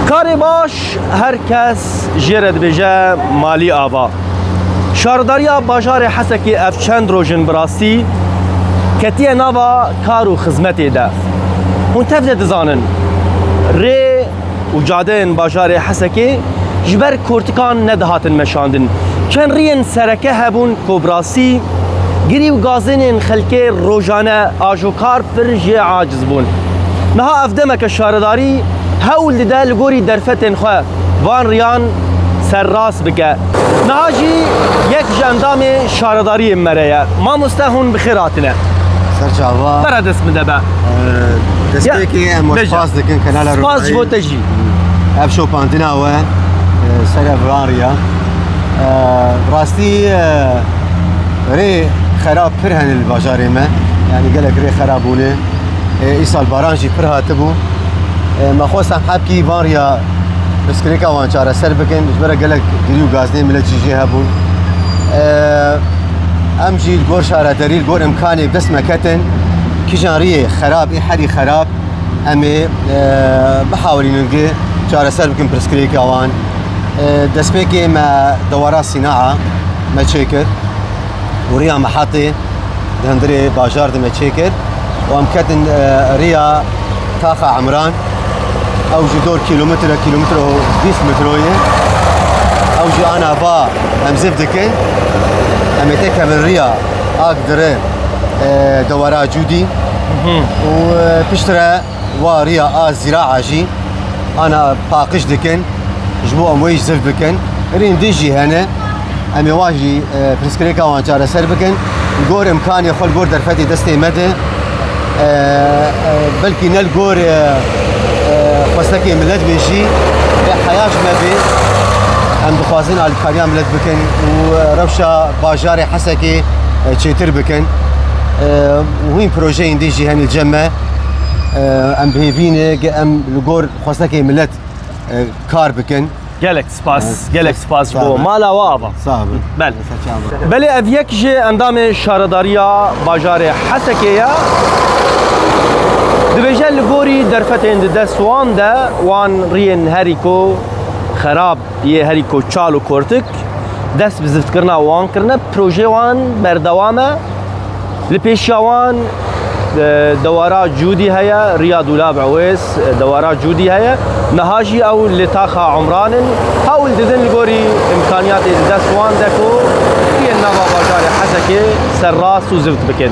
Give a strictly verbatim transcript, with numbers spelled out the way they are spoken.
Karê baş, her kes jê re dibêje malî ava. Şaredariya bajarê Hesekê ev çend roj in bi rastî ketiye nava kar û xizmetê de. Hûn tev de dizanin, rê û cadeyên bajarê Hesekê ji ber kortikan nedihatin meşandin. Çend riyên sereke hebûn ku bi rastî girî û gazênên xelkê rojane ajokar pir jê aciz bûn. Niha ev demeke şaredarî hewl dide li gorî derfetên xwe van riyan serrast bike. Niha jî yek ji endamê şaredariyê me re ye. Mamoste, hûn bi xêr hatine. Ser çava. Bera dest min de be. Ee, destpêkê em we spas dikin kanala Rûnayî. Spas ji bo te jî. Ev şopandina we, e, ser ev van riya. E, rastî, e, rê xerab pir hene li bajarê me. Yani gelek rê xerab bûne. E, îsal baran jî pir hatibû. E, me xwest em hebkî van riya pirsgirêka wan çareser bikin. Ji ber gelek girî û gazinên milet jî jê hebûn. E, em jî li gor şaredarî, li gor imkanê dest me ketin. Kîjan riyê xerab, ê herî xerab, em ê, e, bihawilînin gi çareser bikin pirsgirêka wan. E, destpêkê me dewara Sînaa me çêkir û riya Mehatê di hundirê bajar de me çêkir û em ketin, e, riya Taxa Emran. Ew jî dor kîlometre, kîlometre û bîst metroyê. Ew jî ana va em ziv dikin. Em ê tekevin riya Agdire, e, dewara Cûdî. Û, e, piştre wa riya a zîraa jî ana paqij dikin, ji bo em wê jî ziv bikin. Rîn din jî hene, em ê wan jî, e, pirsgirêka wan çareser bikin. Li gor imkanê xwe, li gor derfetê destê me de, e, e, belkî ne li gor, e, e, xwestekê milet bin jî, vê heya ji me bê. Em dixwazin alîkariya milet bikin û, e, rewşa bajarê Hesekê, e, çêtir bikin. E, û hîn projeyên din jî hene li cem me. E, em bi hêvî ne, ge-, em li gor xwestekê milet, e, kar bikin. Gelek spas, gelek spas ji bo mala we ava. Sağ olun. Bel. Belê, ev yek ji endamê şaredariya bajarê Hesekê ye. Dibêje li gorî derfetên di dest wan de, wan riyên herî ku xerab yê, herî ku çal û kortik, dest bi ziftkirina wan kirine, projê wan berdewam e. Li pêşiya wan, e, dewara Cûdî heye, riya Dûlab Ewês, e, dewara Cûdî heye. Niha jî ew li taxa Umran in. Hewl didin li gorî imkaniyatê di dest wan de ku yên nava bajarê Hesekê serrast û zift bikin.